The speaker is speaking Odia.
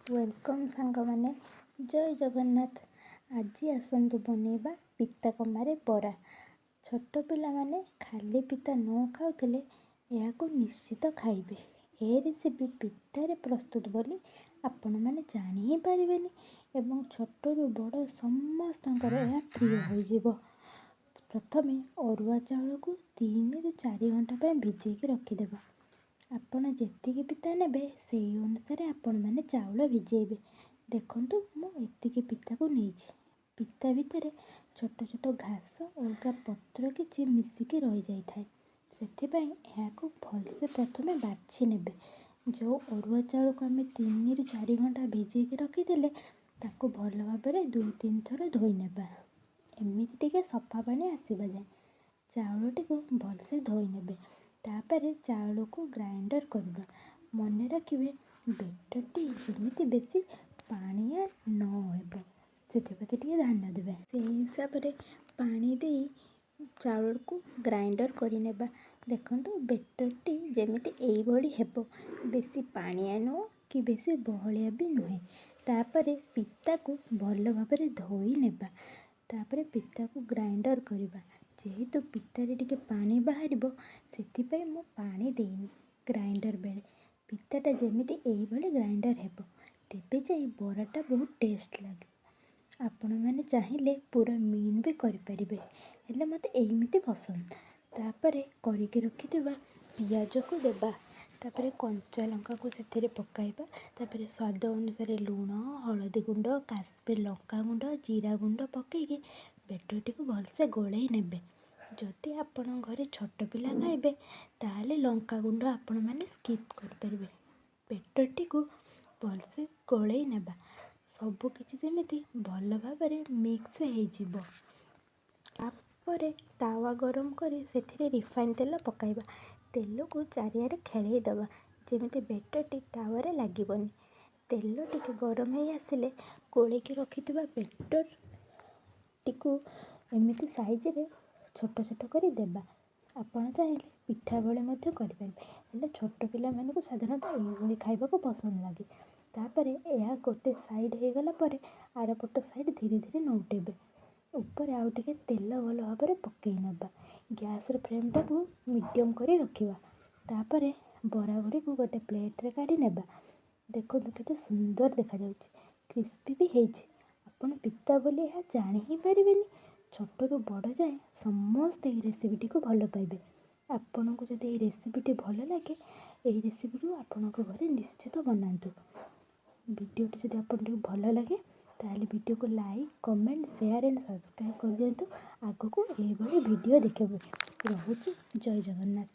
Welcome ସାଙ୍ଗମାନେ, ଜୟ ଜଗନ୍ନାଥ। ଆଜି ଆସନ୍ତୁ ବନେଇବା ପିତା କମାରେ ବରା। ଛୋଟ ପିଲାମାନେ ଖାଲି ପିତା ନ ଖାଉଥିଲେ ଏହାକୁ ନିଶ୍ଚିତ ଖାଇବେ। ଏ ରେସିପି ପିତାରେ ପ୍ରସ୍ତୁତ ବୋଲି ଆପଣମାନେ ଜାଣି ହିଁ ପାରିବେନି ଏବଂ ଛୋଟରୁ ବଡ଼ ସମସ୍ତଙ୍କର ଏହା ପ୍ରିୟ ହୋଇଯିବ। ପ୍ରଥମେ ଅରୁଆ ଚାଉଳକୁ 3ରୁ 4 ଘଣ୍ଟା ପାଇଁ ଭିଜେଇକି ରଖିଦେବା। ଆପଣ ଯେତିକି ପିତା ନେବେ, ସେଇ ଅନୁସାରେ ଆପଣମାନେ ଚାଉଳ ଭିଜେଇବେ। ଦେଖନ୍ତୁ, ମୁଁ ଏତିକି ପିତାକୁ ନେଇଛି। ପିତା ଭିତରେ ଛୋଟ ଛୋଟ ଘାସ, ଅଲଗା ପତ୍ର କିଛି ମିଶିକି ରହିଯାଇଥାଏ। ସେଥିପାଇଁ ଏହାକୁ ଭଲସେ ପ୍ରଥମେ ବାଛି ନେବେ। ଯେଉଁ ଅରୁଆ ଚାଉଳକୁ ଆମେ 3ରୁ 4 ଘଣ୍ଟା ଭିଜେଇକି ରଖିଥିଲେ, ତାକୁ ଭଲ ଭାବରେ 2-3 ଥର ଧୋଇ ନେବା। ଏମିତି ଟିକେ ସଫା ପାଣି ଆସିବା ଯାଏ ଚାଉଳଟିକୁ ଭଲସେ ଧୋଇ ନେବେ। ତାପରେ ଚାଉଳକୁ ଗ୍ରାଇଣ୍ଡର କରିବା। ମନେ ରଖିବେ, ବେଟରଟି ଯେମିତି ବେଶୀ ପାଣିଆ ନ ହେବ, ସେଥିପ୍ରତି ଟିକେ ଧ୍ୟାନ ଦେବେ। ସେଇ ହିସାବରେ ପାଣି ଦେଇ ଚାଉଳକୁ ଗ୍ରାଇଣ୍ଡର କରିନେବା। ଦେଖନ୍ତୁ, ବେଟରଟି ଯେମିତି ଏଇଭଳି ହେବ, ବେଶୀ ପାଣିଆ ନୁହଁ କି ବେଶୀ ବହଳିଆ ବି ନୁହେଁ। ତାପରେ ପିତାକୁ ଭଲ ଭାବରେ ଧୋଇ ନେବା। ତାପରେ ପିତାକୁ ଗ୍ରାଇଣ୍ଡର କରିବା। ଯେହେତୁ ପିତାରେ ଟିକେ ପାଣି ବାହାରିବ, ସେଥିପାଇଁ ମୁଁ ପାଣି ଦେଇନି ଗ୍ରାଇଣ୍ଡର ବେଳେ। ପିତାଟା ଯେମିତି ଏଇଭଳି ଗ୍ରାଇଣ୍ଡର ହେବ, ତେବେ ଯାଇ ବରାଟା ବହୁତ ଟେଷ୍ଟ ଲାଗିବ। ଆପଣମାନେ ଚାହିଁଲେ ପୁରା ମିନ୍ ବି କରିପାରିବେ, ହେଲେ ମୋତେ ଏମିତି ପସନ୍ଦ। ତାପରେ କରିକି ରଖିଥିବା ପିଆଜକୁ ଦେବା। ତାପରେ କଞ୍ଚା ଲଙ୍କାକୁ ସେଥିରେ ପକାଇବା। ତାପରେ ସ୍ୱାଦ ଅନୁସାରେ ଲୁଣ, ହଳଦୀ ଗୁଣ୍ଡ, କାଶ୍ମୀର ଲଙ୍କା ଗୁଣ୍ଡ, ଜିରା ଗୁଣ୍ଡ ପକାଇକି ବେଟରଟିକୁ ଭଲସେ ଗୋଳେଇ ନେବେ। ଯଦି ଆପଣଙ୍କ ଘରେ ଛୋଟ ପିଲା ଖାଇବେ, ତାହେଲେ ଲଙ୍କା ଗୁଣ୍ଡ ଆପଣମାନେ ସ୍କିପ୍ କରିପାରିବେ। ବେଟରଟିକୁ ଭଲସେ ଗୋଳେଇ ନେବା, ସବୁକିଛି ଯେମିତି ଭଲ ଭାବରେ ମିକ୍ସ ହେଇଯିବ। ତାପରେ ତାୱା ଗରମ କରି ସେଥିରେ ରିଫାଇନ୍ ତେଲ ପକାଇବା। ତେଲକୁ ଚାରିଆଡ଼େ ଖେଳେଇ ଦେବା, ଯେମିତି ବେଟରଟି ତାୱାରେ ଲାଗିବନି। ତେଲ ଟିକେ ଗରମ ହେଇ ଆସିଲେ ଗୋଳେଇକି ରଖିଥିବା ବେଟରଟିକୁ ଏମିତି ସାଇଜରେ ଛୋଟ ଛୋଟ କରି ଦେବା। ଆପଣ ଚାହିଁଲେ ପିଠା ଭଳି ମଧ୍ୟ କରିପାରିବେ, ହେଲେ ଛୋଟ ପିଲାମାନଙ୍କୁ ସାଧାରଣତଃ ଏଇଭଳି ଖାଇବାକୁ ପସନ୍ଦ ଲାଗେ। ତାପରେ ଏହା ଗୋଟେ ସାଇଡ଼୍ ହେଇଗଲା ପରେ ଆରପଟ ସାଇଡ଼୍ ଧୀରେ ଧୀରେ ନଉଟେଇବେ। ଉପରେ ଆଉ ଟିକେ ତେଲ ଭଲ ଭାବରେ ପକାଇ ନେବା। ଗ୍ୟାସ୍ର ଫ୍ଲେମ୍ଟାକୁ ମିଡ଼ିୟମ୍ କରି ରଖିବା। ତାପରେ ବରା ଗୁଡ଼ିକୁ ଗୋଟେ ପ୍ଲେଟ୍ରେ କାଢ଼ି ନେବା। ଦେଖନ୍ତୁ, କେତେ ସୁନ୍ଦର ଦେଖାଯାଉଛି, କ୍ରିସ୍ପି ବି ହେଇଛି। ଆପଣ ପିତା ବୋଲି ଏହା ଜାଣି ହିଁ ପାରିବେନି। ଛୋଟରୁ ବଡ଼ ଯାଏଁ ସମସ୍ତେ ଏହି ରେସିପିଟିକୁ ଭଲ ପାଇବେ। ଆପଣଙ୍କୁ ଯଦି ଏହି ରେସିପିଟି ଭଲ ଲାଗେ, ଏହି ରେସିପିକୁ ଆପଣଙ୍କ ଘରେ ନିଶ୍ଚିତ ବନାନ୍ତୁ। ଭିଡ଼ିଓଟି ଯଦି ଆପଣଙ୍କୁ ଭଲ ଲାଗେ, ତାହେଲେ ଭିଡ଼ିଓକୁ like, comment, share and subscribe କରିଦିଅନ୍ତୁ ଆଗକୁ ଏଇଭଳି ଭିଡ଼ିଓ ଦେଖିବା ପାଇଁ। ରହୁଛି, ଜୟ ଜଗନ୍ନାଥ।